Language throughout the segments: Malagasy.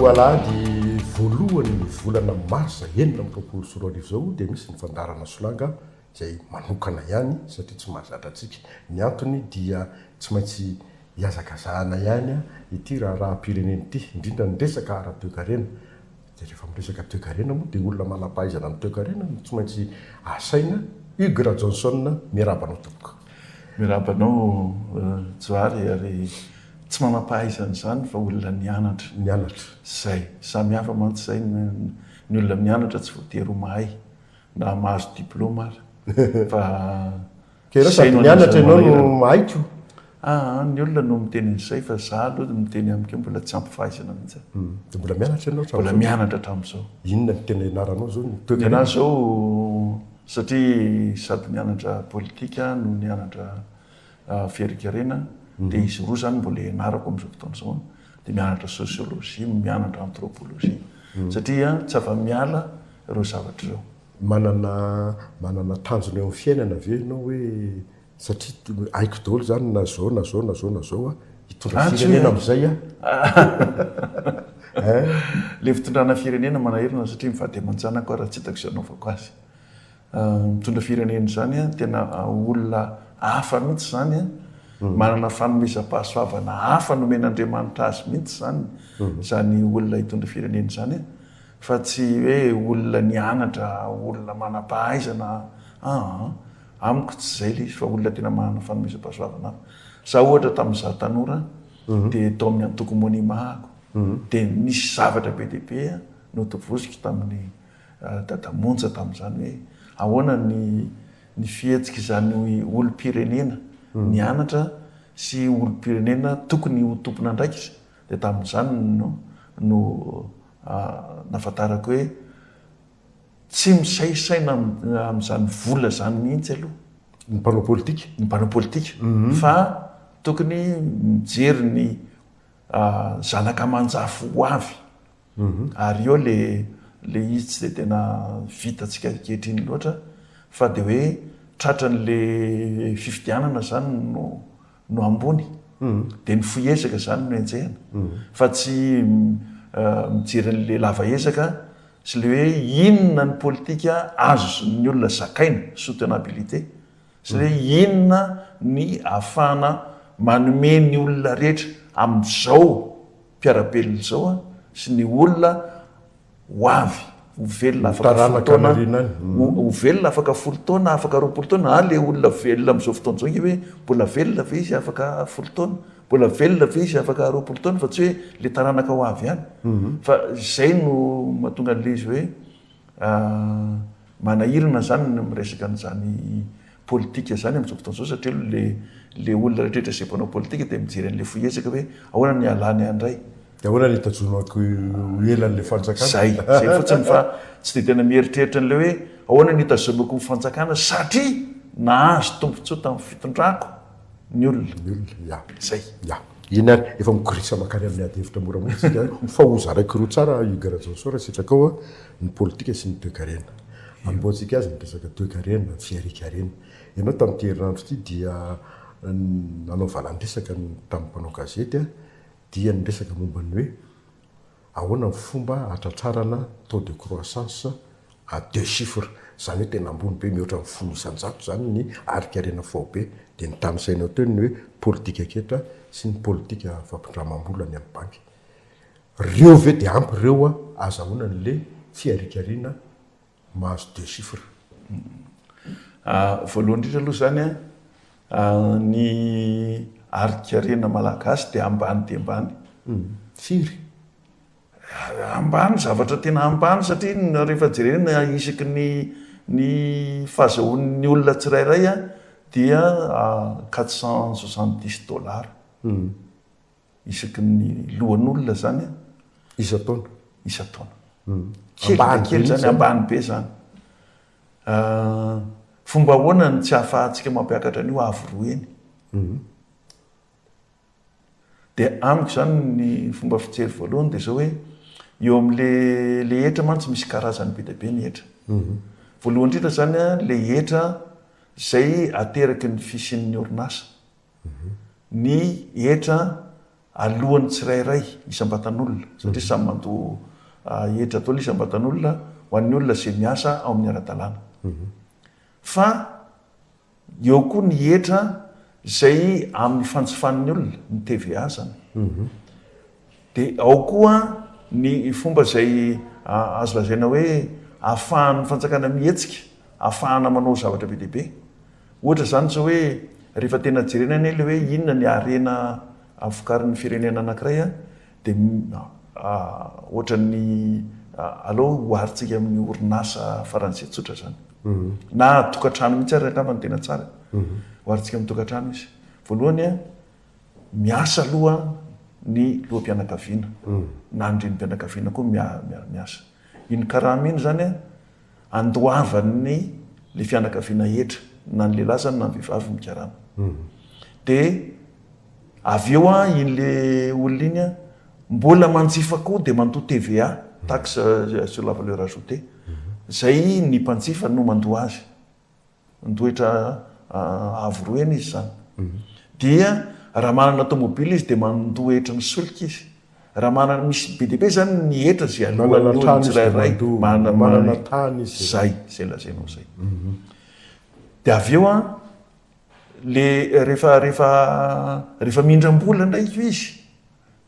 Amin'izao alahady voalohan'ny volana marsa 2026 izao dia misy ny fandaharana solanga izay manokana ihany satria tsy mahazatra antsika. Ny antony dia tsy maintsy hihazakazahana ihany ity raharaham-pirenena ity, indrindra ny resaka ara-toekarena. Dia rehefa miresaka toekarena moa dia olona manam-pahaizana amin'ny toekarena no tsy maintsy asaina. Hugues Rajohnson, miarahaba anao tompoko. Miarahaba anao Johary ary tsy manam-pahaizana izany fa olona nianatra. Nianatra. Izay. Samy hafa mantsy izay ny olona mianatra tsy voatery ho mahay na mahazo diploma ary fa Ka ianao sady mianatra ianao no mahay ko. Aa, ny olona no miteny an'izay fa za aloha miteny amiko hoe mbola tsy ampy fahaizana mihitsy aho. Dia mbola mianatra ianao hatramin'izao? Mbola mianatra hatramin'izao. Inona no tena ianaranao izao? Ny toekarena? Ny anahy izao satria sady nianatra politika no nianatra fiarikarena dia izy roa izany mbola ianarako amin'izao fotoana izao. Dia mianatra sociologie, mianatra anthropologie satria tsy afa-miala ireo zavatra ireo. Manana manana tanjona eo amin'ny fiainana ve ianao hoe satria haiko daholo izany na zao na zao na zao na zao a, hitondra firenena amin'izay aho. Hein? Ilay fitondrana firenena manahirana satria mivady aman-janako aho raha tsy hitako izay hanaovako azy. Mitondra firenena izany an, tena olona hafa mihitsy izany an, manana fanomezam-pahasoavana hafa nomen'Andriamanitra azy mihitsy izany, izany olona hitondra firenena izany an. Fa tsy hoe olona nianatra, olona manam-pahaizana aa. Amiko tsy izay ilay izy fa olona tena manana fanomezam-pahasoavana hafa. Za ohatra tamin'izaho tanora dia tao amin'ny antoko Monima aho dia nisy zavatra be dia be notovoziko tamin'i Dada Monja tamin'izany hoe ahoana ny ny fihetsik'izany olom-pirenena nianatra sy olom-pirenena tokony ho tompon'andraikitra dia tamin'izany no no nahafantarako hoe tsy misaisaina amin'izany vola izany mihitsy aloha. Ny mpanao politika? Ny mpanao politika. Fa tokony mijery ny zanaka aman-jafy ho avy. Ary eo le le izy tsy dia tena vitantsika ankehitriny loatra fa dia hoe tratran'le fifidianana izany no no ambony dia ny fohy ezaka izany no enjehina fa tsy mijery an'ilay lava ezaka sy ilay hoe inona ny politika azon'ny olona zakaina, soutenabilité, sy ilay hoe inona ny ahafahana manome ny olona rehetra amin'izao mpiara-belona izao sy ny olona ho avy, ho velona afaka folo taona, ho velona afaka folo taona, afaka 20 taona, na le olona velona amin'izao fotoana izao ange hoe mbola velona ve izy afaka folo taona, mbola velona ve izy afaka 20 taona fa tsy hoe le taranaka ho avy ihany. Fa izay no mahatonga an'ilay izy hoe Manahirana izany ny miresaka an'izany politika izany amin'izao fotoana izao satria aloha le le olona rehetrarehetra izay mpanao politika dia mijery an'ilay fohy ezaka hoe ahoana ny hialany indray. Dia ahoana ny hitazomako ho ela an'ilay fanjakana? Izay, izay fotsiny fa tsy dia tena mieritreritra an'ilay hoe ahoana ny hitazomako ny fanjakana satria nahazo tombontsoa tamin'ny fitondrako. Ny olona. Ny olona, ya. Zay. Ya. Eny ary, efa migorisa mankany amin'ny ady hevitra moramora isika, fa ho zaraiko roa tsara Hugues Rajaoson raha sitrakao a, ny politika sy ny toekarena. Anombohantsika azy ny resaka toekarena, ny fiharikarena. Ianao tamin'ity herinandro ity dia nanao valan-dresaka tamin'ny mpanao gazety a, dia niresaka momba ny hoe Ahoana ny fomba hahatratrarana taux de croissance à deux chiffres, izany hoe tena ambony be, mihoatra ny 10% izany ny arikarena faobe, dia notanisainao teo ny hoe politika-ketra sy ny politika fampindramam-bola any amin'ny banky. Ireo ve dia ampy ireo ahazahoana an'ilay fiharikariana mahazo deux chiffres? Voalohany indrindra aloha izany an, ny arikarena malagasy dia ambany dia ambany. Firy? Ambany, zavatra tena ambany satria rehefa jerena isaky ny ny fahazahoan'ny olona tsirairay dia 470 dollars. Isaky ny lohan'olona zany an. Isan-taona. Isan-taona. Kely dia kely zany, ambany be zany. Fomba ahoana no tsy ahafahantsika mampiakatra an'io avo roa heny? Dia amiko zany ny fomba fijery voalohany dia zao hoe eo amin'le le hetra mantsy misy karazany be dia be ny hetra. Voalohany indrindra zany an, le hetra izay ateraky ny fisian'ny orinasa. Ny hetra. alohan'ny tsirairay isam-batan'olona satria samy mandoa hetra daholo isam-batan'olona ho an'ny olona izay miasa ao amin'ny ara-dalàna. Fa eo koa ny hetra izay amin'ny fanjifan'ny olona, ny TVA izany. Dia ao koa ny fomba izay azo lazaina hoe ahafahan'ny fanjakana mihetsika, ahafahana manao zavatra be dia be. Ohatra izany izao hoe rehefa tena jerena anie ilay hoe inona ny harena vokarin'ny firenena anankiray dia ohatran'ny aleo oharintsika amin'ny orinasa faran'izay tsotra izany. Na tokantrano mihitsy ary angamba no tena tsara. Oharintsika amin'ny tokantrano izy. Voalohany, miasa aloha ny loham-pianakaviana na ny renim-pianakaviana koa miasa. Iny karama iny izany andoavan'ny le fianakaviana hetra na ny lehilahy izany na ny vehivavy mikarama. Dia avy eo iny le olona iny mbola manjifa koa dia mandoa TVA, taxe sur la valeur ajoutée, izay ny mpanjifa no mandoa azy. Nitoetra avo roa heny izy izany. Dia raha manana tomobile izy dia mandoa hetra ny solika izy. Raha manana, misy be dia be izany ny hetra izay aloan'ny olona tsirairay. Manana manana tany izy. Izay, izay lazainao izay. Dia avy eo an, le rehefa rehefa rehefa mindram-bola indray io izy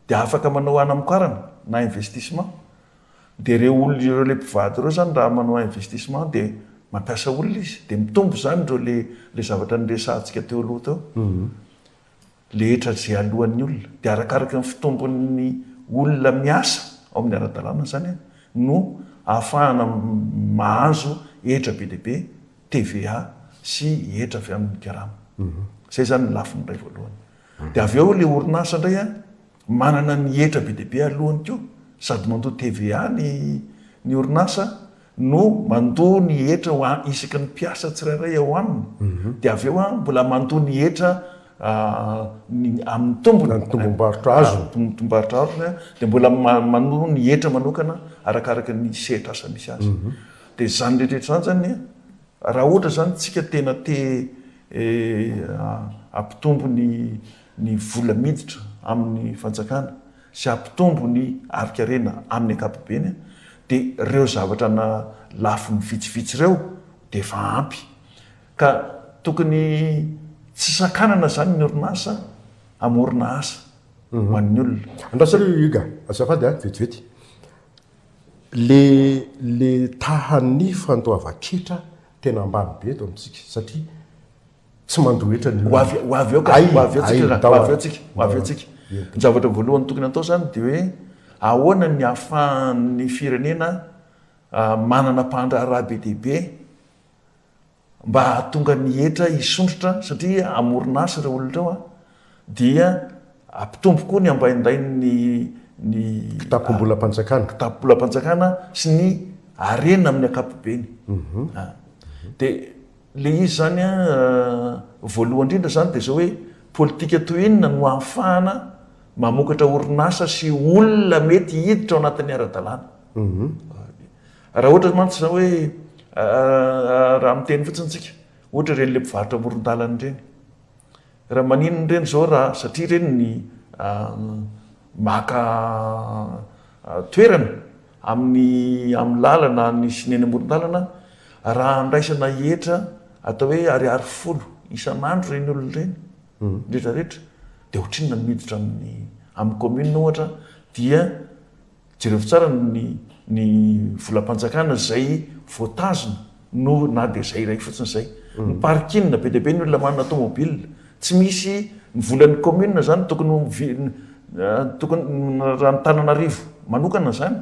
dia afaka manao hanamokarana na investissement. Dia ireo olona ireo le mpivady ireo zany raha manao investissement dia mampiasa olona izy dia mitombo zany ireo le le zavatra niresahantsika teo aloha teo. Le hetra izay aloan'ny olona. Dia arakaraky ny fitombon'ny olona miasa ao amin'ny ara-dalàna zany no ahafahana mahazo hetra be dia be, TVA sy hetra avy amin'ny karama. Izay zany ny lafiny iray voalohany. Dia avy eo le orinasa indray an, manana ny hetra be dia be alohany koa, sady mandoa TVA ny ny orinasa no mandoa ny hetra ho an isaky ny mpiasa tsirairay ao aminy, dia avy eo an mbola mandoa ny hetra ny amin'ny tombony, Na ny tombom-barotra azony. Tombom-barotra azony an, dia mbola manoa ny hetra manokana arakaraka ny sehatr'asa misy azy. Dia izany rehetra rehetra izany zany an, Raha ohatra izany tsika tena te hampitombo ny ny vola miditra amin'ny fanjakana sy hampitombo ny harikarena amin'ny ankapobeny dia ireo zavatra na lafiny vitsivitsy ireo dia efa ampy. Ka tokony tsy sakanana izany ny orinasa hamorona asa ho an'ny olona. Andraso aloha Hugues a, azafady a, vetivety. Le le tahan'ny fandoavan-ketra tena ambany be eto amintsika satria tsy mandoa hetra ny Ho avy ho avy eo ka, ho avy eo tsika ka, ho avy eo tsika, ho avy eo tsika. Ny zavatra voalohany tokony atao zany dia hoe ahoana ny ahafahan'ny firenena manana mpandraharaha be dia be Mba hahatonga ny hetra hisondrotra satria hamorona asa ireo olona ireo an, dia hampitombo koa ny ambaindain'ny ny Kitapom-bolam-panjakana. Kitapom-bolam-panjakana sy ny harena amin'ny ankapobeny. Dia ilay izy izany an, voalohany indrindra izany dia izao hoe politika toy inona no ahafahana mamokatra orinasa sy olona mety hiditra ao anatin'ny ara-dalàna. Raha ohatra mantsy izao hoe raha miteny fotsiny tsika, ohatra ireny le mpivarotra amoron-dalana ireny. Raha maninona ireny izao raha satria ireny ny maka toerana amin'ny amin'ny lalana ny sy ny eny amoron-dalana, raha andraisana hetra atao hoe ariary folo isan'andro ireny olona ireny, rehetra rehetra, dia ohatrinona ny miditra amin'ny amin'ny commune ohatra dia Jerevo tsara ny ny volam-panjakana izay voatazona no na dia izay iray fotsiny izay. Ny parking, be dia be ny olona manana tomobile. Tsy misy ny volan'ny commune izany tokony ho tokony raha ny Tananarivo manokana izany,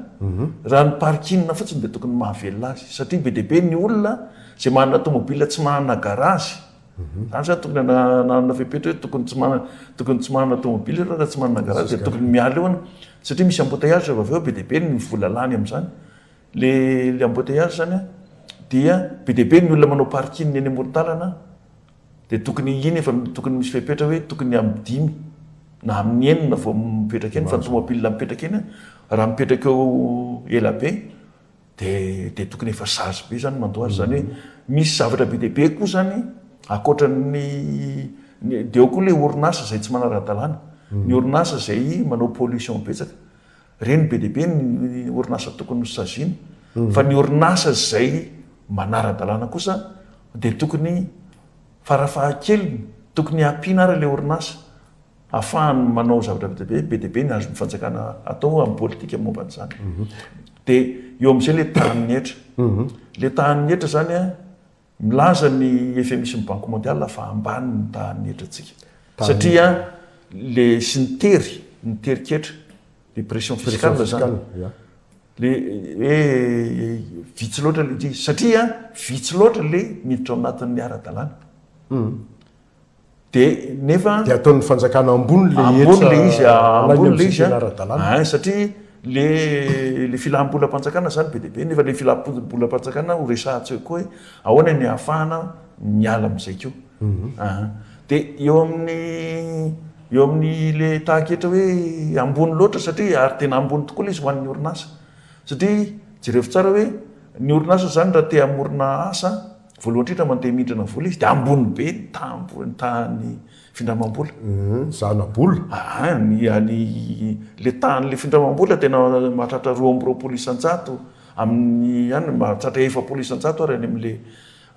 raha ny parking fotsiny dia tokony mahavelona azy satria be dia be ny olona izay manana tomobile tsy manana garage. Zany zany tokony ananana fepetra hoe tokony tsy manana tokony tsy manana tomobile ianao raha tsy manana garage dia tokony miala eo anao satria misy embouteillage rehefa avy eo be dia be ny vola lany amin'izany. Le le embouteillage zany an dia be dia be ny olona manao parking eny amoron-dalana dia tokony iny efa tokony misy fepetra hoe tokony amin'ny dimy na amin'ny enina vao mipetraka eny fa ny tomobile mipetraka eny an raha mipetraka eo ela be Dia dia tokony efa sazy be zany mandoa azy, zany hoe misy zavatra be dia be koa zany ankoatran'ny ny dia eo koa ilay orinasa izay tsy manara-dalàna. Ny orinasa izay manao pollution betsaka. Ireny be dia be ny orinasa tokony ho saziana. Fa ny orinasa izay manara-dalàna kosa dia tokony farafahakeliny tokony hampiana ary ilay orinasa ahafahany manao zavatra be dia be, be dia be ny azon'ny fanjakana atao amin'ny politika momba an'izany. Dia eo amin'izay ilay tahan'ny hetra. Ilay tahan'ny hetra izany an, Milaza ny FMI sy ny Banque Mondiale fa ambany ny tahan'ny hetrantsika. Satria le sy ny tery, ny terin-ketra, le pression fiscale zany. Le hoe vitsy loatra le izy satria vitsy loatra le miditra ao anatin'ny ara-dalàna. Dia nefa. Dia ataon'ny fanjakana ambony le hetra. Ambony le izy, ambony le izy an, satria le le filam-bolam-panjakana zany be dia be, nefa le filam-bolam-panjakana ho resahantsika koa hoe ahoana ny ahafahana miala amin'izay koa. Dia eo amin'ny eo amin'ny le tahan-ketra hoe ambony loatra satria ary tena ambony tokoa le izy ho an'ny orinasa. Satria jerevo tsara hoe ny orinasa zany raha te hamorona asa, Voalohany indrindra mandeha mindrana vola izy dia ambony be ny taha ny tahan'ny findramam-bola. Zana-bola. Aa ny any le tahan'le findramam-bola tena mahatratra 22% amin'ny any mahatratra 40% ary any amin'le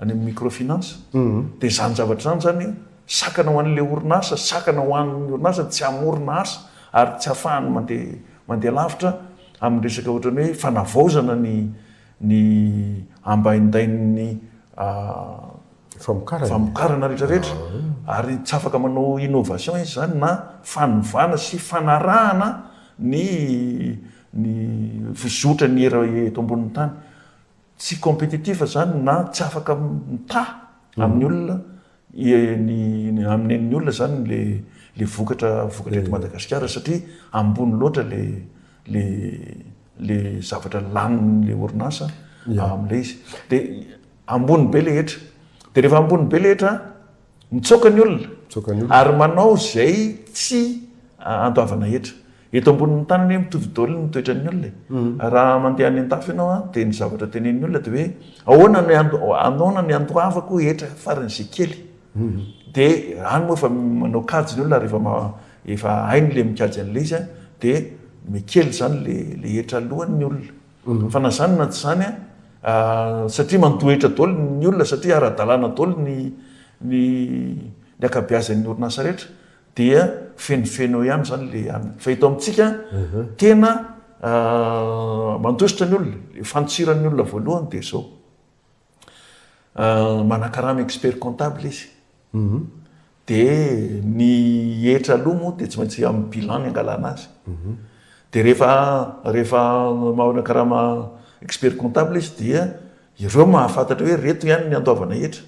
any amin'ny microfinance. Dia izany zavatra izany izany sakana ho an'le orinasa, sakana ho an'ny orinasa tsy hamorona asa ary tsy ahafahany mandeha mandeha lavitra amin'ny resaka ohatran'ny hoe fanavaozana ny ny ambaindain'ny famokarana rehetra rehetra ary tsy afaka manao innovation izy izany na fanovana sy fanarahana ny ny fizotra ny era eto ambonin'ny tany. Tsy compétitif izany na tsy afaka mitaha amin'ny olona ny amin'ny olona izany le le vokatra vokatra eto Madagasikara satria ambony loatra le le le zavatra lanin'le orinasa amin'ilay izy. Dia ambony be le hetra. Dia rehefa ambony be le hetra, mitsoaka ny olona. Mitsoaka ny olona. Ary manao izay tsy andoavana hetra. Eto ambonin'ny tany anie mitovy daholo ny toetran'ny olona e. Raha mandeha any an-dafy ianao an, dia ny zavatra tenenin'ny olona dia hoe ahoana no ahoana ny andoavako hetra faran'izay kely. Dia any moa efa manao kajy ny olona ary efa efa hainy ilay mikajy an'ilay izy an, dia mikely izany ilay ilay hetra aloan'ny olona. Fa na izany na tsy izany an, satria mandoa hetra daholo ny olona satria ara-dalàna daholo ny ny ny ankabeazan'ny orinasa rehetra dia fenofeno eo ihany izany ilay anona. Fa eto amintsika tena mandositra ny olona, ilay fandosiran'ny olona voalohany dia izao. Manakarama expert comptable izy. Dia ny hetra aloha moa dia tsy maintsy amin'ny bilan ny angalana azy. Dia rehefa rehefa manakarama expert comptable izy dia ireo mahafantatra hoe ireto ihany ny andoavana hetra.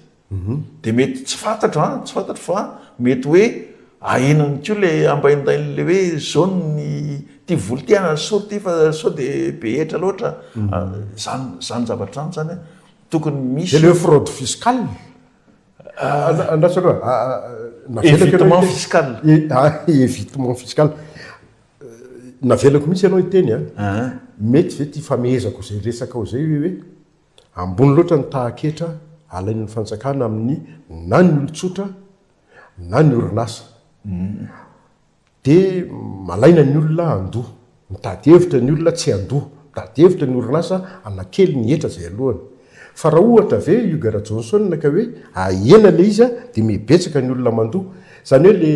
Dia mety tsy fantatro an, tsy fantatro fa mety hoe ahenany koa ilay ambaindain'ilay hoe zao ny ity vola ity anasory ity fa sao dia be hetra loatra. Izany izany zavatra izany izany an, tokony misy. Dia ilay hoe fraude fiscale? Andraso aloha, navelako ianao Évitement fiscal. Évitement fiscal. Navelako mihitsy ianao hiteny an. Mety ve ity famehezako izay resakao izay hoe Ambony loatra ny tahan-ketra alain'ny fanjakana amin'ny na ny olon-tsotra na ny orinasa. Dia malaina ny olona handoa. Mitady hevitra ny olona tsy handoa. Mitady hevitra ny orinasa hanakely ny hetra izay alohany. Fa raha ohatra ve Hugues Rajohnson ka hoe ahena ilay izy dia mihabetsaka ny olona mandoa. Izany hoe le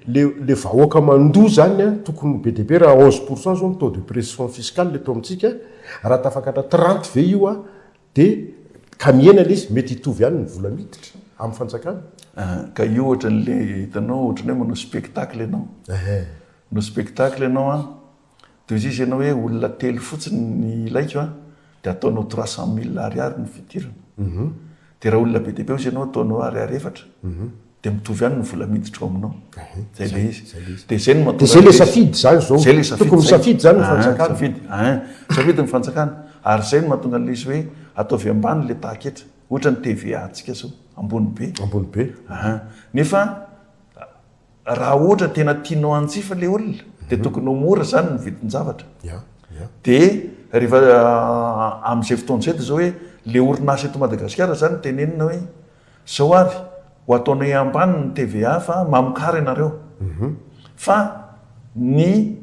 le le vahoaka mandoa izany tokony ho be dia be raha 11 pour cent izao ny taux de pression fiscale eto amintsika. Raha tafakatra 30 ve io a de ka mihena le izy mety hitovy ihany ny vola miditra amin'ny fanjakana. Ka io ohatran'le hitanao ohatran'ny hoe manao spectacle ianao. Manao spectacle ianao an, de hoy izy ianao hoe olona telo fotsiny ny ilaiko an, de ataonao 300 mille ariary ny fidirana. De raha olona be dia be hoy izy ianao ataonao ariary efatra. Dia mitovy ihany ny vola miditra ao aminao. Zay le izy. Dia zay no mahatonga. Dia zay le safidy zany zao. Zay le safidy. Tokony misafidy zany ny fanjakana. Safidy. Ein. Safidy ny fanjakana. Ary zay no mahatonga an'ilay izy hoe ataovy ambany le taha-ketra. Ohatra ny TVA antsika zao ambony be. Ambony be. Ein. Nefa raha ohatra tena tianao hanjifa le olona dia tokony ho mora zany ny vidin-javatra. Ya. Ya. Dia rehefa amin'izay fotoana izay dia zao hoe le orinasa eto Madagasikara zany tenenina hoe Zao ary, ho ataonay ambany ny TVA fa mamokara ianareo. Fa. Ny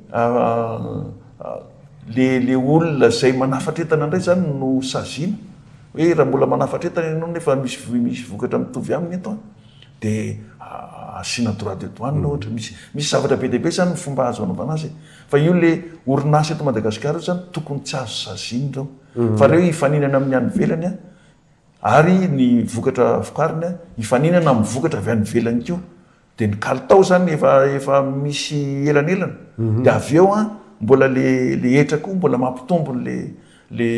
le le olona izay manafatra entana indray izany no saziana hoe raha mbola manafatra entana ianao nefa misy misy vokatra mitovy aminy eto an, dia asiana droit de douane ohatra. Misy misy zavatra be dia be izany ny fomba azo anaovana azy e. Fa io le orinasa eto Madagasikara io izany tokony tsy azo saziana ireo. Fa ireo hifaninana amin'ny any ivelany an, ary ny vokatra vokariny an, hifaninana amin'ny vokatra avy any ivelany koa. Dia ny kalitao zany efa efa misy elanelana. Dia avy eo an, mbola le le hetra koa mbola mampitombo le le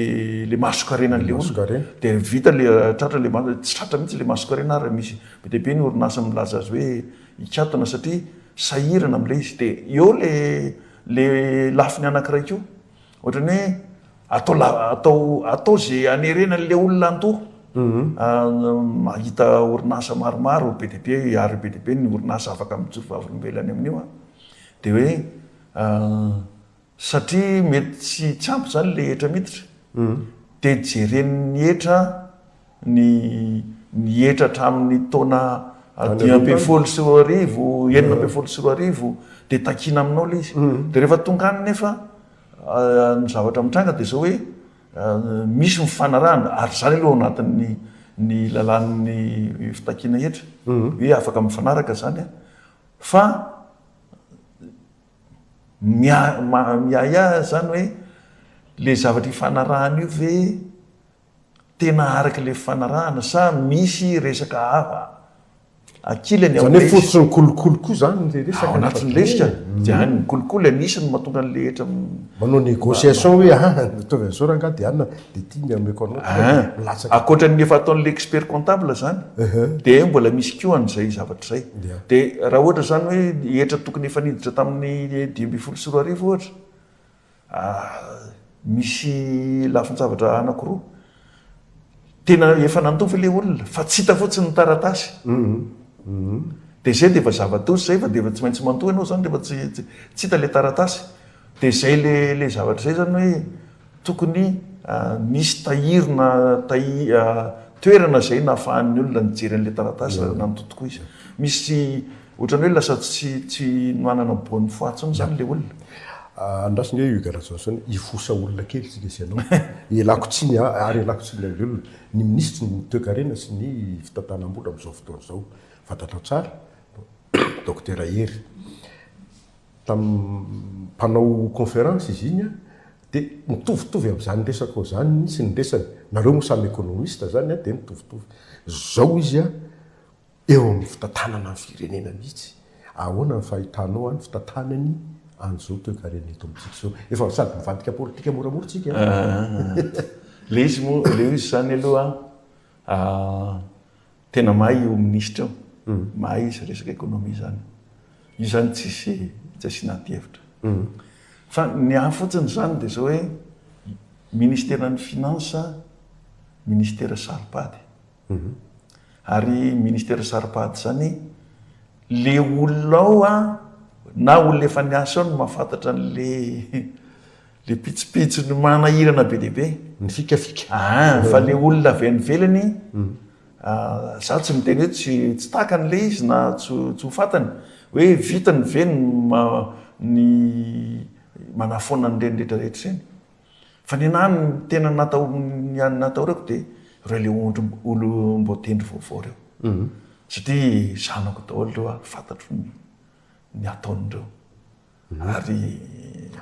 le masonkarenan'le olona. Dia vita le tratra le tsy tratra mihitsy le masonkarena ary misy be dia be ny orinasa milaza azy hoe hikatona satria sahirana amin'ilay izy. Dia eo le le lafiny anankiray koa. Ohatran'ny hoe atao la- atao atao ze hanerena an'le olona handoa. Mahita orinasa maromaro be dia be ary be dia be ny orinasa afaka mijoro vavolombelona any amin'io an. Dia hoe satria mety tsy tsy ampy zany le hetra miditra dia jeren'ny hetra ny ny hetra hatramin'ny taona 2015, 2016 dia takiana aminao ilay izy. Dia rehefa tonga any nefa ny zavatra mitranga dia izao hoe misy ny fifanarahana ary izany aloha ao anatin'ny ny lalàn'ny fitakiana hetra hoe afaka mifanaraka izany an, fa miahiahy izany hoe ilay zavatra ifanarahana io ve Tena araka ilay fifanarahana sa misy resaka hafa ankilany Izany hoe fototry ny kolikoly koa izany ilay resaka. Ao anatin'ny resaka dia any ny kolikoly anisany mahatonga an'ilay hetra Manao négociation hoe ah ataovy an'izao rangahy dia anona dia ity ny ameko anao tonga dia milatsaka. Ankoatra ny efa ataon'ilay expert comptable izany dia mbola misy koa an'izay zavatra izay. Dia raha ohatra izany hoe hetra tokony efa niditra tamin'ny 2015 ohatra Misy lafin-javatra anankiroa. Tena efa nandova ilay olona fa tsy hita fotsiny ny taratasy. Dia izay dia efa zava-doza izay fa dia efa tsy maintsy mandoa ianao izany rehefa tsy tsy hita ilay taratasy. Dia izay ilay ilay zavatra izay izany hoe tokony nisy tahiry na tahi- toerana izay nahafahan'ny olona nijery an'ilay taratasy raha nandoa tokoa izy. Misy ohatran'ny hoe lasa tsy tsy manana bonne foi intsony izany ilay olona. Andraso nge Hugues Rajaonson, hifosa olona kely tsika sy ianao. Ialako tsiny a, ary ialako tsiny amin'ny olona. Ny minisitry ny toekarena sy ny fitantanam-bola amin'izao fotoana izao, fantatrao tsara, Dokotera Hery. Tamin'ny mpanao conférence izy iny dia mitovitovy amin'izany resakao izany mihitsy ny resany. Nareo moa samy économiste izany dia mitovitovy. Izao izy a, Eo amin'ny fitantanana ny firenena mihitsy, ahoana ny fahitanao ny fitantanany an'izao toekarena eto amintsika izao? Efa sady mivadika politika moramora tsika an! Le izy moa, le izy izany aloha tena mahay io minisitra io, mahay izy resaka économie izany. Io izany tsisy tsy asiana ady hevitra. Fa ny ahy fotsiny izany dia izao hoe ministeran'ny finance, ministera saro-pady. Ary ministera saro-pady izany, le olona ao an, na olona efa niasa ao no mahafantatra an'le le pitsopitsony manahirana be dia be. Ny fikafika. Aa, fa le olona avy any ivelany, za tsy miteny hoe tsy tsy takany le izy na tsy tsy ho fantany hoe vitany ve ny ny manafoana an'ireny rehetra rehetra ireny. Fa ny anahy ny tena natao ny natahorako dia ireo le ondry olom-boatendry vaovao ireo. Satria zanako daholo ireo ary fantatro ny ny ataon'ireo. Ary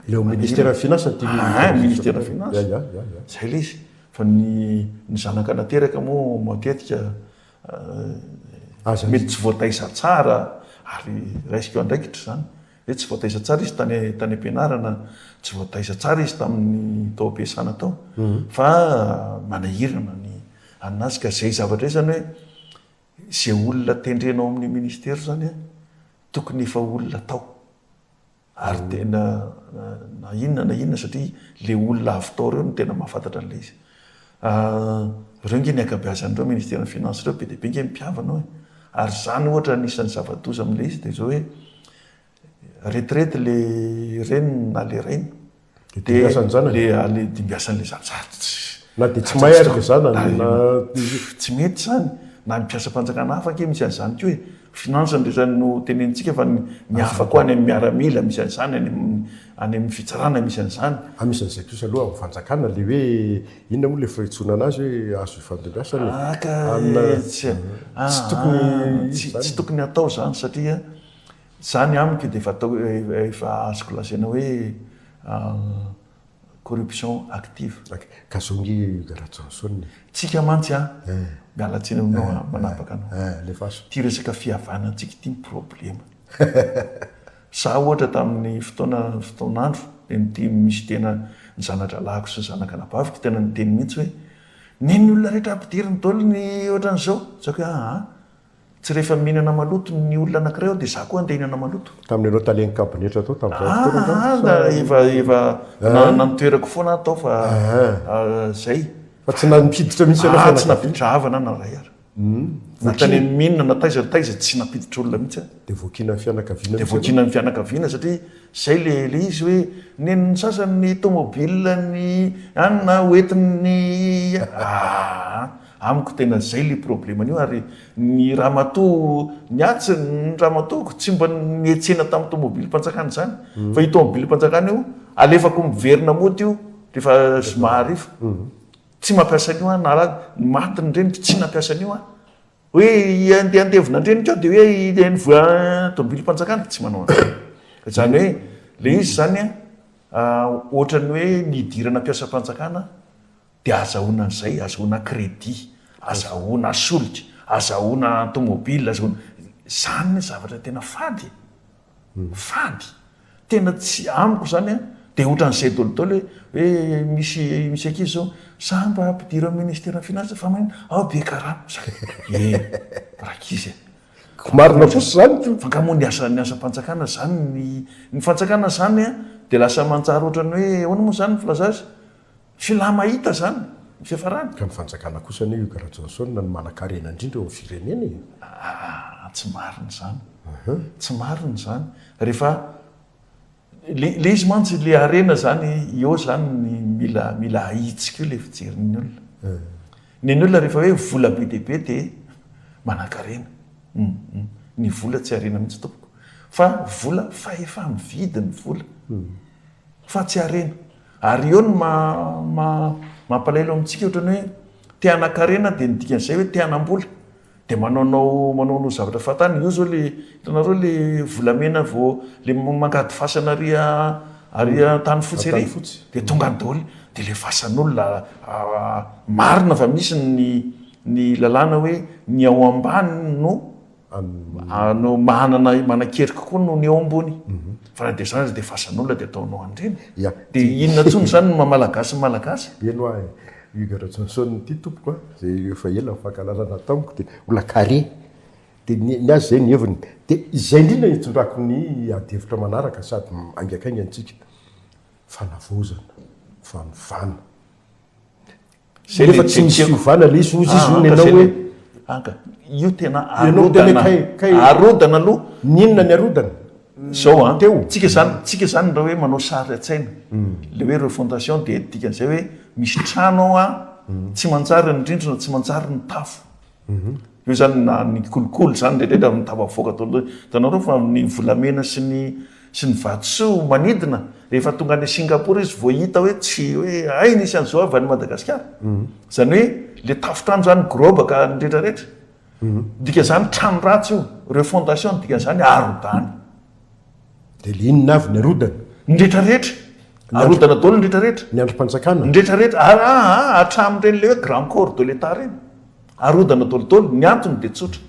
Ilay ao ministère ny finance no tian'i Ah, ministère ny finance. Ya, ya, ya, ya. Zay ilay izy. Fa ny ny zanaka nateraka moa matetika Aza mety tsy voataiza tsara ary raisiko andraikitra izany. Hoe tsy voataiza tsara izy tany tany am-pianarana, tsy voataiza tsara izy tamin'ny tao am-piasana tao fa manahirana ny an'azy ka izay zavatra izay zany hoe izay olona tendrena ao amin'ny ministera zany an, tokony efa olona tao ary tena na inona na inona satria le olona avy tao ireo no tena mahafantatra an'ilay izy. Ireo nge ny ankabeazan'ireo ministeran'ny finance ireo be dia be nge ny mpihavana ao e. Ary izany ohatra anisan'ny zava-doza amin'ilay izy dia izao hoe retraite le reniny na le rainy Dia dimbiasan'ny zanany. Le le dimbiasan'le zanany. Na dia tsy mahay ary le zanany na Tsy mety izany. Na ny mpiasam-panjakana hafa ange misy an'izany koa e. finance no resany no tenenintsika fa ny hafa koa any amin'ny miaramila misy an'izany, any amin'ny any amin'ny fitsarana misy an'izany. Ah misy an'izay kosa aloha amin'ny fanjakana le hoe inona moa le fiantsoana anazy hoe azo ifandimbiasana e. Ah ka tsy Tsy tokony tsy tsy tokony hatao izany satria izany amiko dia efa atao efa azoko lazaina hoe Corruption active. Ok, ka zao nge Hugues Rajaonson e. Tsika mantsy an, miala tsiny aminao an, manapaka anao. Eh, alefaso. Ity resaka fihavanantsika ity ny problema. Za ohatra tamin'ny fotoana fotoan'andro dia niteny misy tena ny zana-drahalahiko sy ny zanak'anabaviko tena niteny mihitsy hoe nen'ny olona rehetra ampidiriny daholo ny ohatran'izao. Za ko hoe aa. Tsy rehefa mihinana maloto ny olona anankiray ao dia za koa andeha hihinana maloto. Tamin'ny ianao talen'ny kabinetra tao tamin'izany fotoana angamba sa? Aa efa efa nanana ny toerako foana aho tao fa zay. Fa tsy nampiditra mihitsy ianao fianakaviana? Aa tsy nampiditra havana aho na iray ary. Na tany amin'ny mine na taiza na taiza tsy nampiditra olona mihitsy aho. Dia voakiana ny fianakaviana mihitsy ianao? Dia voakiana ny fianakaviana satria zay le le izy hoe nen'ny sasany ny tomobile ny anona hoentin'ny aa. Amiko tena zay le problème an'io ary ny ramatoa ny ahy tsy ny ramatoako tsy mba nietsena tamin'ny tomobilim-panjakana izany fa io tomobilim-panjakana io alefako miverina mody io rehefa zoma hariva tsy mampiasa an'io aho na raha maty ny reniko tsy nampiasa an'io aho hoe andeha handevina an-dreniko aho dia hoe ny tomobilim-panjakana tsy manao an'izany izany hoe le izy izany an ohatran'ny hoe nidirana mpiasam-panjakana Dia azahoana an'izay, azahoana crédit, azahoana solika, azahoana tomobile, azahoana, izany ny zavatra tena fady e! Fady! Tena tsy, amiko izany an, dia ohatran'izay daholo daholo hoe, hoe misy, misy ankizy izao, za mba ampidiro amin'ny ministeran'ny finance fa maninona, ao be karama, za, e, rankizy e! Marina kosa izany ko! Fa angaha moa ny asa, ny asam-panjakana izany, ny, ny fanjakana izany an, dia lasa manjary ohatran'ny hoe, ahoana moa izany ny filaza azy? Fila mahita zany ny fiafarany. Ka ny fanjakana kosa anie Hugues Rajaonson no manankarena indrindra eo amin'ny firenena e! Aa tsy marina izany. Tsy marina izany. Rehefa le le izy mantsy le harena zany eo zany ny mila mila ahitsy koa le fijerin'ny olona. Ny an'ny olona rehefa hoe vola be dia be dia manankarena. Hum ny vola tsy harena mihitsy tompoko. Fa vola fahefa-mividy ny vola. Fa tsy harena. Ary eo no maha mampalahelo amintsika ohatran'ny hoe te hanan-karena dia ny dikan'izay hoe te hanam-bola. Dia manaonao manaonao zavatra fahatany. Io izao le hitanareo le volamena vao le mangady fasana ary ary Antanifotsy ery. Dia tonga any daholo. Dia le fasan'olona marina fa misy ny ny lalàna hoe ny ao ambany no No manana manan-kery kokoa noho ny eo ambony. Fa na dia izany aza dia fasan'olona dia ataonao an'ireny. Ya. Dia inona intsony izany no maha Malagasy ny Malagasy? Eny hoa e. Hugues Rajaonson ity tompoko a, izay efa ela nifankahalalana tamiko dia olona carré. Dia ny ny azy izay ny heviny. Dia izay indrindra no itondrako ny adihevitra manaraka sady haingankaingana isika. Fanavaozana, fanovana. Zay Nefa tsy misy fiovana le izy, hozy izy hono ianao hoe. Anka, io tena Ianao miteny hoe arodana, kay, kay. arodana aloha. Ny inona ny arodana? Zao an, Teo. tsika zany, tsika zany raha hoe manao sary an-tsaina, le hoe refondation dia dikan'izay hoe misy trano ao an, tsy manjary ny rindrina, tsy manjary ny tafo. Io zany na ny kolikoly zany rehetra rehetra mitafavoaka daholo daholo. Hitanareo fa ny volamena sy ny sy ny vatosoa manidina rehefa tonga any Singapour izy vao hita hoe tsy hoe hay nisy an'izao avy any Madagasikara. Zany hoe le tafontrano zany gorobaka ny rehetra rehetra. Dikan'izany trano ratsy io, refondation dikan'izany arodany. Dia le inona avy ny arodana? Ny rehetra rehetra. Arodana daholo ny rehetra rehetra. Ny andrim-panjakana? Ny rehetra rehetra. Aa hatramin'ireny le hoe grand corps de l'Etat ireny. Arodana daholo daholo. Ny antony dia tsotra.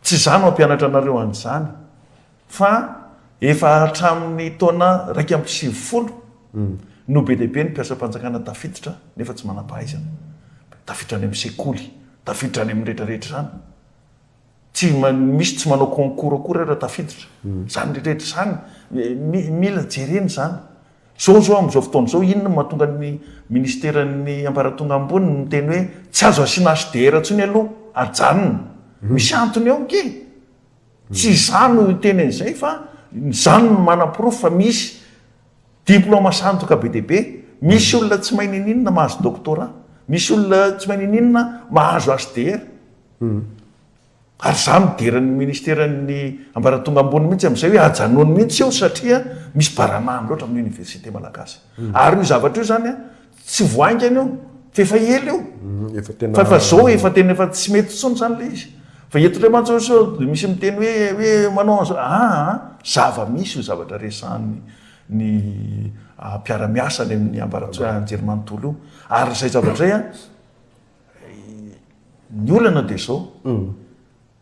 Tsy izaho no hampianatra anareo an'izany fa efa hatramin'ny taona 91 no be dia be ny mpiasam-panjakana tafiditra nefa tsy manam-pahaizana. Tafiditra any amin'ny sekoly, tafiditra any amin'ny rehetra rehetra izany. Tsy misy tsy manao concours akory ary tafiditra. Izany rehetra rehetra izany, mila jerena izany. Izao izao amin'izao fotoana izao, inona no mahatonga ny ministeran'ny ambaratonga ambony miteny hoe tsy azo asiana HDR intsony aloha, ajanona. Misy antony ao ange. Tsy izaho no hiteny an'izay fa izany no manaporofo fa misy diplaoma sandoka be dia be, misy olona tsy mahay n'inon'inona mahazo doctorat, misy olona tsy mahay n'inon'inona mahazo HDR. Ary za midera ny ministeran'ny ambaratonga ambony mihitsy amin'izay hoe ajanony mihitsy io satria misy baranahiny loatra amin'ny université malagasy. Ary io zavatra io zany tsy vao haingana io fa efa ela io. Efa tena Fa efa zao efa tena efa tsy mety intsony zany le izy. Fa eto indray mantsy sao dia misy miteny hoe hoe manao an'izao, aa zava-misy io zavatra resahan'ny ny mpiara-miasa any amin'ny ambaratonga anjerimanontolo io. Ary izay zavatra izay an, Ny olana dia izao,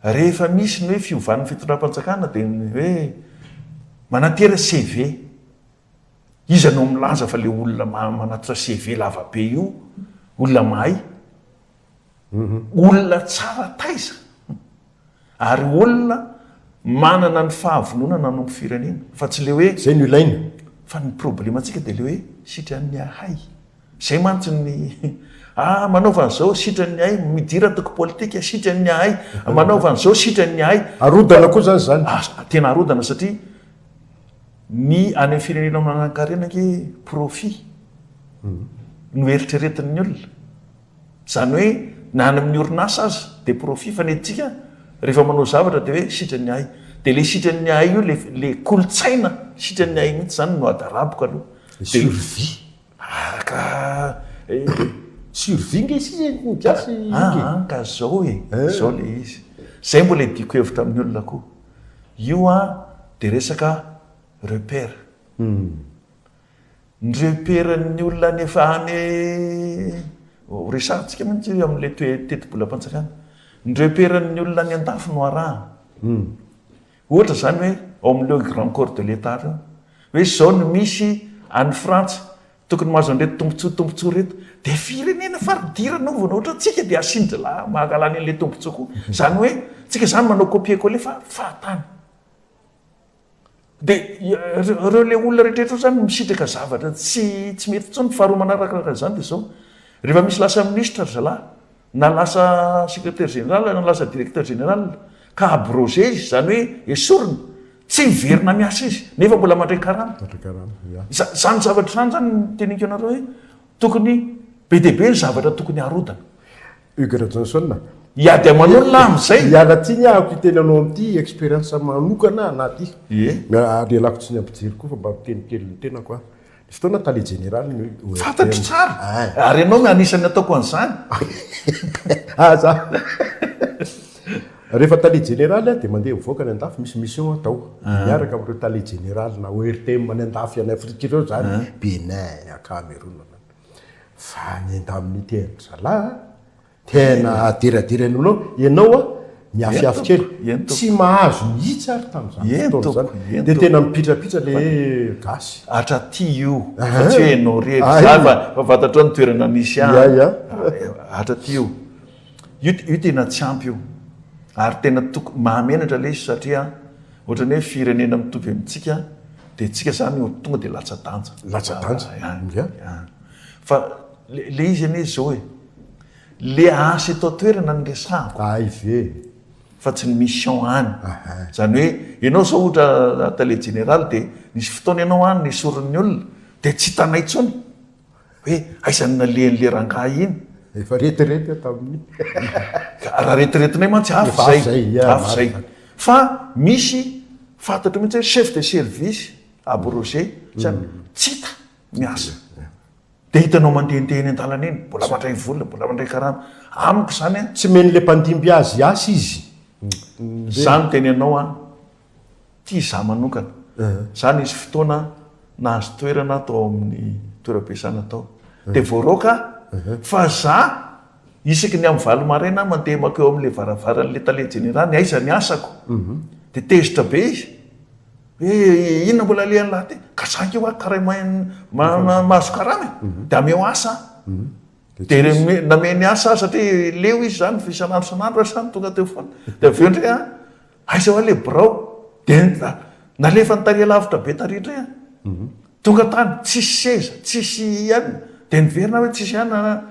rehefa misy ny hoe fiovan'ny fitondram-panjakana dia ny hoe manantera CV. Iza no milaza fa ilay olona manatitra CV lava be io olona mahay? Olona tsara taiza ary olona manana ny fahavononana hanompo firenena fa tsy ilay hoe. Izay no ilaina. Fa ny problemantsika dia ilay hoe sitran'ny ahay. Zay mantsy ny ah manaova an'izao sitran'ny ahy, midira antoko politika sitran'ny ahay, manaova an'izao sitran'ny ahay. Arodana koa zany zany. Ah tena arodana satria ny any amin'ny firenena manankarena ange profit no eritreretin'ny olona. Izany hoe na any amin'ny orinasa aza dia profit fa ny antsika rehefa manao zavatra dia hoe sitran'ny ahy. Dia ilay sitran'ny ahy io ilay kolontsaina sitran'ny ahy mihitsy izany no adaraboka aloha. Survie. Araka eh. Survie nge sisa e, ny gasy io nge. Aa ka zao e, zao le izy. Zay mbola iadiako hevitra amin'ny olona koa. Io an de resaka repère. Ny repère-n'ny olona any efa any, ho resahantsika mantsy io amin'ilay toe- tetibolam-panjakana. Ny repère-n'ny olona any an-dafy no arahana. Ohatra izany hoe ao amin'ireo grand corps de l'Etat ireo, hoe izao no misy any Frantsa, tokony mahazo an'ireto tombontsoa tombontsoa ireto, dia firenena faridiran'ovana ohatrantsika dia asian-dry mahalany an'ilay tombontsoa koa. Izany hoe tsika izany manao copier coller fa fahatany. Dia ireo ilay olona rehetra ireo izany misitraka zavatra tsy tsy mety intsony. Faharoa manarakaraka izany dia izao, rehefa misy lasa minisitra ry zalahy, na lasa secrétaire général na lasa directeur général ka abrogé izy, izany hoe esorina, tsy miverina miasa izy nefa mbola mandray karama. Mandray karama, ya. Izany zavatra izany izany no teneniko anareo hoe tokony be dia be ny zavatra tokony harodana. Hugues Rajaonson, Hiady aman'olona aho amin'izay. Hiala tsiny aho hiteny anao amin'ity expérience manokana anaty. Ie. Ary ialako tsiny amin'ny mpijery koa fa mba miteny kely ny tenako aho. Nisy fotoana tale jeneraly ny ORTM. Fantatro tsara. Ary ianao no anisan'ny ataoko an'izany. Ah za. Rehefa tale jeneraly aho dia mandeha mivoaka any andafy misy mission atao. Dia miaraka amin'ireo tale jeneraly na ORTM any andafy any Afrika ireo izany, Bénin, Cameroun. Fa ny indemnité an-dry zalahy an, Tena aderaderany olona ao, ianao a, miafiafy kely, tsy mahazo mihitsy ary tamin'izany fotoana izany, dia tena mipitrapitra le gasy. Hatraty io, fa tsy hoe ianao irery, za fa fa fantatrao ny toerana misy ahy, hatraty io, io io tena tsy ampy io, ary tena toko mahamenatra le izy satria ohatran'ny hoe firenena mitovy amintsika dia tsika zany tonga dia latsa-danja. Latsa-danja, ya. Fa le izy anie zao e, le asa eto an-toerana no resahako. Hay ve e. Fa tsy ny mission any. Zany hoe ianao zao ohatra tale jeneraly dia nisy fotoana ianao any nesorin'ny olona dia tsy hitanay intsony hoe aiza no nalehan'le rangahy iny. Efa retirety aho tamin'iny. Raha retiretinay mantsy hafa izay, hafa izay. Fa misy fantatro mihitsy hoe chef de service abrogé, tsy hita. miasa. Dia hitanao mandehandeha eny an-dalana eny, mbola mandray vola, mbola mandray karama. Amiko izany an. Tsy omen'ilay mpandimby azy asa izy. Izaho miteny anao an, ity izaho manokana. Izaho nisy fotoana nahazo toerana tao amin'ny toeram-piasana tao. Dia voaroaka aho. Fa izaho isaky ny amin'ny valo maraina aho mandeha mankeo amin'ilay varavaran'ilay tale jeneraly, aiza ny asako? Dia tezitra be izy. Hoe inona mbola alehan'lah ty? Ka za ange hoa karaha mahazo karama e! Dia ameo asa aho. Dia nameny asa aho satria leo izy zany fa isan'andro isan'andro aho zany tonga teo foana. Dia avy eo indray an, aiza hoa ilay birao? Dia nalefany tary alavitra be tary indray an. Tonga tany, tsisy seza, tsisy anona. Dia niverina aho hoe tsisy anona.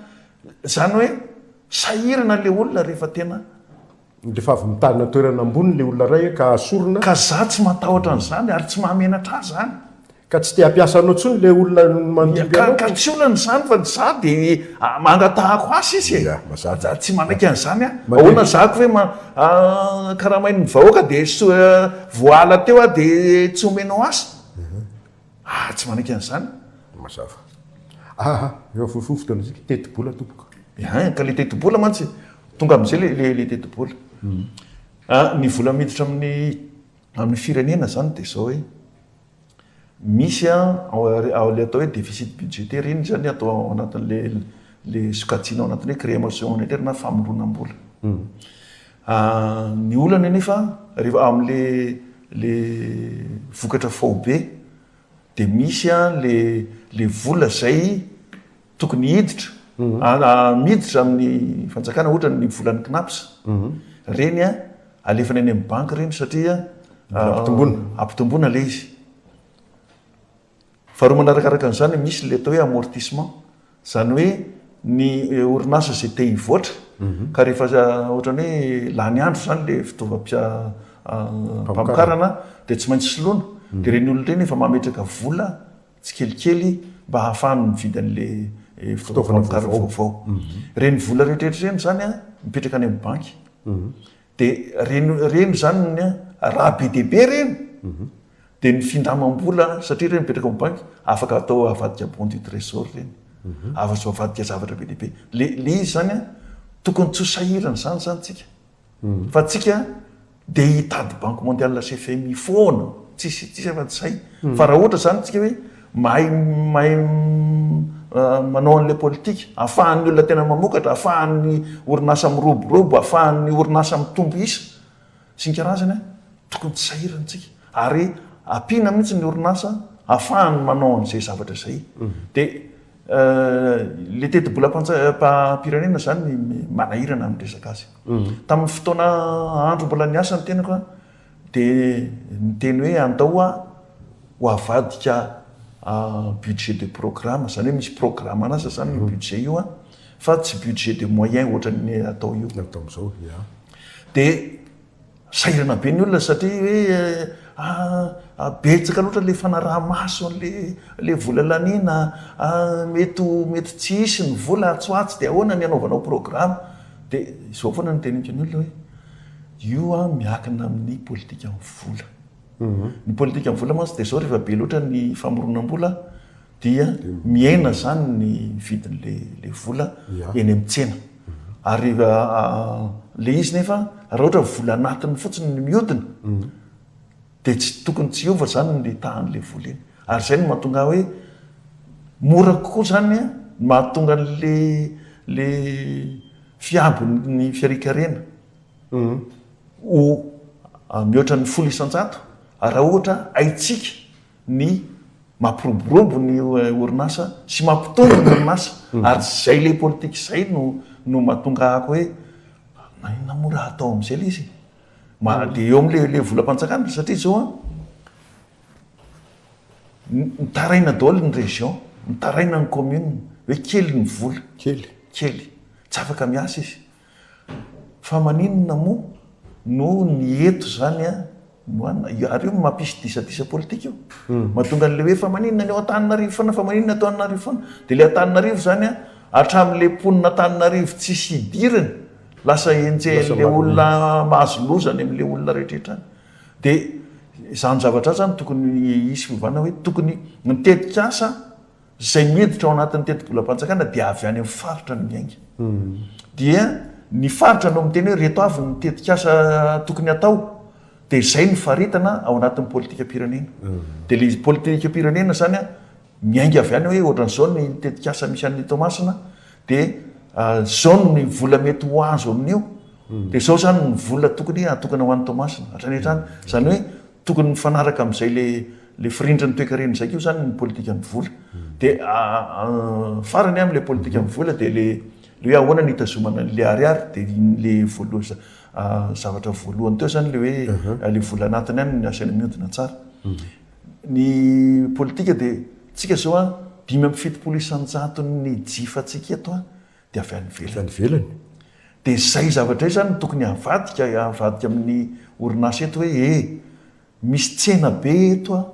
Izany hoe sahirana ilay olona rehefa tena. Rehefa avy mitana toerana ambony ilay olona iray ka asorina. Ka za tsy matahotra an'izany ary tsy mahamenatra ahy zany. Ka tsy te hampiasa anao intsony ilay olona mandimby anao. Ka tsy olana izany fa za dia mangatahako asa izy e. Ya, mazava. Tsy manaiky an'izany aho. Ahoana za ko ve karamain'ny vahoaka dia voaala teo aho dia tsy omenao asa? Ah, tsy manaiky an'izany. Mazava. Aha, efa fohifohy fotoana isika. Tetibola tompoko. Ein, ka ilay tetibola mantsy, tonga amin'izay ilay ilay tetibola. Ah, ny vola miditra amin'ny amin'ny firenena izany dia izao hoe, misy an, ao ilay atao hoe déficit budgétaire iny izany atao ao anatin'ilay ilay sokajiana ao anatin'ny hoe création monétaire na famoronam-bola. Ny olana anefa rehefa amin'le le vokatra faobe dia misy le le vola izay tokony hiditra miditra amin'ny fanjakana ohatra ny volan'ny Cnaps ireny alefany any amin'ny banky ireny satria Ampitomboana. Ampitomboana ilay izy. Faharoa manarakaraka an'izany misy ilay atao hoe amortissement, izany hoe ny orinasa izay te hivoatra ka rehefa ohatran'ny hoe lany andro izany ilay fitaovam-pamokarana dia tsy maintsy soloina, dia ireny olona ireny efa mametraka vola tsikelikely mba hahafahany mividy an'ilay fitaovam-pamokarana vaovao. Ireny vola rehetrarehetra ireny izany mipetraka any amin'ny banky. Dia ireny ireny izany raha be dia be ireny Dia ny findramam-bola, satria ireny mipetraka amin'ny banky, afaka atao avadika bon du trésor ireny. Azo avadika zavatra be dia be. Le le izy izany an, tokony tsy ho sahirana izany izany tsika. Fa tsika dia hitady banque mondiale sy FMI foana, tsisy tsisy afa-tsy izay. Fa raha ohatra izany tsika hoe mahay mahay manao an'ilay politika, ahafahan'ny olona tena mamokatra, ahafahan'ny orinasa miroborobo, ahafahan'ny orinasa mitombo isa, sy ny karazany an, tokony tsy sahirana tsika ary ampiana mihitsy ny orinasa ahafahany manao an'izay zavatra izay. Dia le tetibolam-pirenena zany manahirana amin'ny resaka azy. Tamin'ny fotoana andro mbola niasa ny tenako an, dia niteny hoe andao aho ho avadika budget de programme, izany hoe misy programme-n'asa zany io budget io an, fa tsy budget de moyen ohatran'ny atao io. Atao amin'izao, ya. Dia sahirana be ny olona satria hoe ah, betsaka loatra ilay fanaraha-maso an'ilay ilay vola laniana, ah, mety ho mety tsy hisy ny vola atsy ho atsy dia ahoana ny hanaovanao programme. Dia izao foana no teneniko ny olona hoe io an miankina amin'ny politikan'ny vola. Ny politikan'ny vola mantsy dia izao rehefa be loatra ny famoronam-bola dia mihena izany ny vidin'ilay vola eny amin'ny tsena. Ary ilay izy nefa raha ohatra vola anatiny fotsiny no mihodina dia tsy tokony tsy hiova izany ny tahan'ilay vola iny. Ary izay no mahatonga ahy hoe mora kokoa izany ny mahatonga an'ilay ilay fihabon'ny fiharian-karena ho mihoatra ny 10% raha ohatra haintsika ny mampiroborobo ny orinasa sy mampitombo ny orinasa ary izay ilay politika izay no no mahatonga ahako hoe maninona moa raha atao amin'izay ilay izy e? Ma- dia eo amin'ilay ilay volam-panjakana satria izao an, mitaraina daholo ny région, mitaraina ny commune hoe kely ny vola. Kely. Kely. Tsy afaka miasa izy. Fa maninona moa no ny eto izany an no an, ary io mampisy disadisa politika io. Mahatonga an'ilay hoe fa maninona ny ao Antananarivo foana, fa maninona eto Antananarivo foana. Dia ilay Antananarivo izany an, hatramin'ilay mponina Antananarivo tsisy idirany, lasa enjehin'ilay olona mahazo loza any amin'ilay olona rehetrarehetra any. Dia izany zavatra izany tokony hisy fiovana hoe tokony ny tetikasa Izay miditra ao anatin'ny tetibolam-panjakana dia avy any amin'ny faritra no miainga. Dia ny faritra no miteny hoe ireto avy ny tetikasa tokony hatao, dia izay no faritana ao anatin'ny politikam-pirenena. Dia ilay politikam-pirenena izany an, miainga avy any hoe ohatran'izao ny tetikasa misy any Toamasina, dia izao ny vola mety ho azo amin'io, dia izao izany ny vola tokony hatokana ho an'i Toamasina, hatrany hatrany. Izany hoe Tokony mifanaraka amin'izay le le firindrin'ny toekarena izay koa izany ny politikan'ny vola. Dia farany amin'ilay politikan'ny vola dia le le hoe ahoana ny hitazomana an'ilay ariary dia iny le voalohany zavatra voalohany teo izany le hoe le vola anatiny any no asaina mihodina tsara. Ny politika dia tsika izao an 75 isan-jaton'ny jifantsika eto an dia avy any ivelany. Avy any ivelany. Dia izay zavatra izay izany no tokony havadika, havadika amin'ny orinasa eto hoe e, misy tsena be eto an,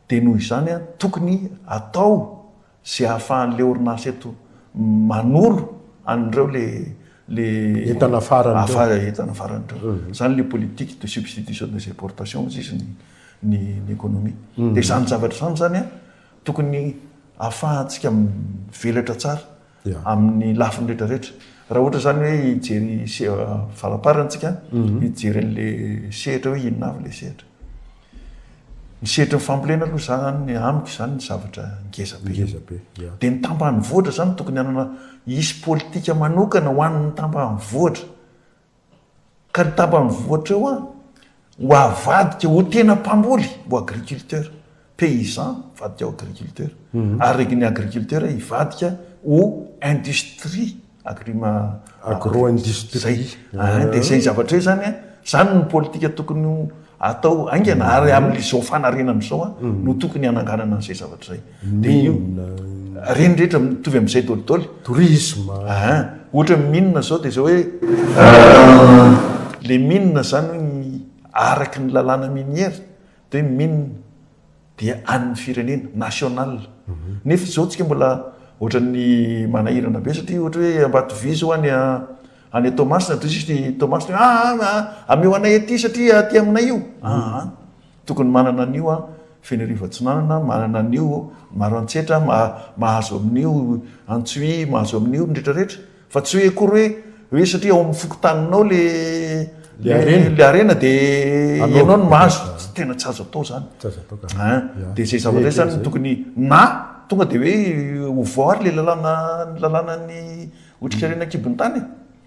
Dia noho izany tokony atao izay ahafahan'ilay orinasa eto manolo an'ireo le le Entana farany ireo. Afa- entana farany ireo. Izany le politique de substitution des importations hozy izy ny ny ny économie. Dia izany zavatra izany izany an, tokony ahafahantsika mivelatra tsara amin'ny lafiny rehetra rehetra. Raha ohatra izany hoe hijery se- faraparany tsika, hijery an'le sehatra hoe inona avy le sehatra. Ny sehatry ny fambolena aloha izany amiko izany ny zavatra ngeza be. Ngeza be, ya. Dia ny tambanivohitra izany tokony hanana hisy politika manokana ho an'ny tambanivohitra. Ka ny tambanivohitra eo an, ho avadika ho tena mpamboly, ho agriculteur, paysan hivadika ho agriculteur, ary ny agriculteur hivadika ho industrie. Agrima Agro-industrie. Zay. Ah, dia izay zavatra izay zany an, zany no politika tokony ho atao haingana ary amin'izao fanarenana izao an, no tokony hananganana an'izay zavatra izay. Dia io reny rehetra mitovy amin'izay dolidoly. Tourisme. Ah, ohatra ny mine zao dia izao hoe le mine zany araky ny lalàna minière dia hoe mine dia an'ny firenena, national. Nefa izao tsika mbola ohatran'ny manahirana be satria ohatra hoe Ambatovy zao any any Toamasina dia hoy izy Toamasina hoe ah, ah, ameo anay aty satria aty aminay io. Ah, ah. Tokony manana an'io an, Fenerivo Atsinanana, manana an'io Maroantsetra, mahazo amin'io Antsohihy, mahazo amin'io ny rehetrarehetra. Fa tsy hoe akory hoe hoe satria ao amin'ny fokontaninao le Le harena. le harena de Anao. ianao no mahazo. Tsy tena tsy azo atao zany. Tsy azo atao ka. Hein. Ya. De zay zavatra zay zany tokony na tonga de hoe ovao ary le lalàna ny lalànan'ny otrikarena an-kibon'ny tany e.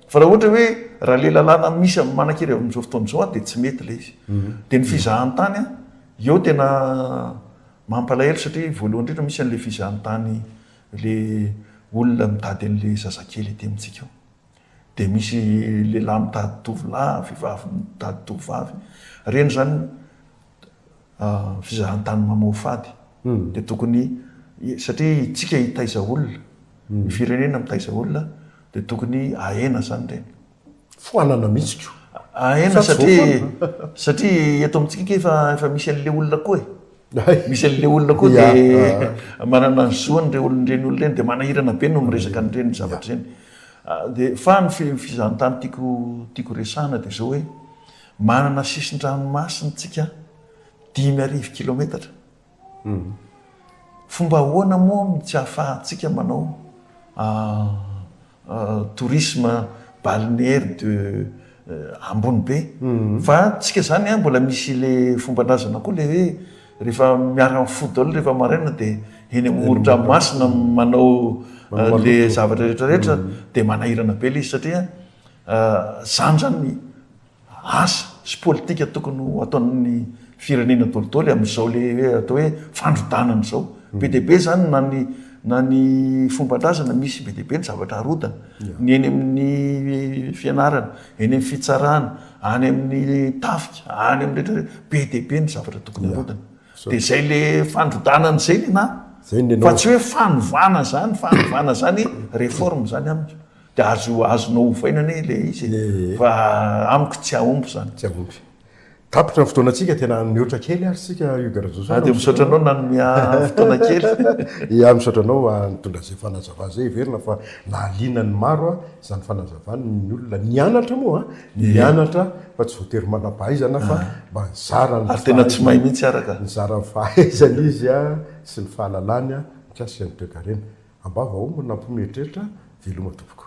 Fa raha ohatra hoe raha le lalàna misy amin'ny manan-kery amin'izao fotoana izao de tsy mety le izy. De ny fizahan-tany an, eo tena mampalahelo satria voalohany indrindra misy an'le fizahan-tany Le olona mitady an'le zazakely aty amintsika ao. Dia misy lehilahy mitady tovolahy, vehivavy mitady tovovavy. Ireny izany fizahantany mamoafady. Dia tokony, satria isika hitaiza olona, ny firenena mitaiza olona, dia tokony ahena izany ireny. Foanana mihitsy ko. Ahena satria, satria eto amintsika ange efa, efa misy an'le olona koa e. Misy an'le olona koa dia manana ny zoany ireo olona ireny olona ireny dia manahirana be no miresaka an'ireny zavatra ireny. Dia fa ny fizahantany tiako tiako resahana dia izao hoe manana sisin-dranomasina tsika 5000 kilometatra. Fomba ahoana moa no tsy ahafahantsika manao tourisme balnéaire de ambony be fa tsika zany an mbola misy le fomban-drazana koa le hoe rehefa miara-mifoha daholo rehefa maraina dia eny amoron-dranomasina manao le zavatra rehetra rehetra dia manahirana be le izy satria zany zany Asa sy politika tokony ho ataon'ny firenena dolidoly amin'izao le hoe atao hoe fandrodanana izao. Be dia be izany na ny na ny fomban-drazana misy be dia be ny zavatra arodana. Ny eny amin'ny fianarana, eny amin'ny fitsarana, any amin'ny tafika, any amin'ny rehetra rehetra, be dia be ny zavatra tokony arodana. Dia izay le fandrodanana izay ny anah. Fa tsy hoe fanovana izany, fanovana izany réforme izany amiko. Dia azo azonao ovaina anie ilay izy e. Fa amiko tsy hahomby izany. Tsy hahomby. Tapitra ny fotoanantsika, tena nihoatra kely ary isika Hugues Rajoson. Ah dia misaotra anao nanome ahy fotoana kely. Ia, misaotra anao nitondra izay fanazavana izay, heverina fa nahaliana ny maro izany fanazavana ny olona nianatra moa, nianatra fa tsy voatery manam-pahaizana fa mba nizara ny Ary tena tsy mahay mihitsy araka. Nizara ny fahaizany izy sy ny fahalalany mikasika ny toekarena. Ambava omby nampihomehy eritreritra, veloma tompoko.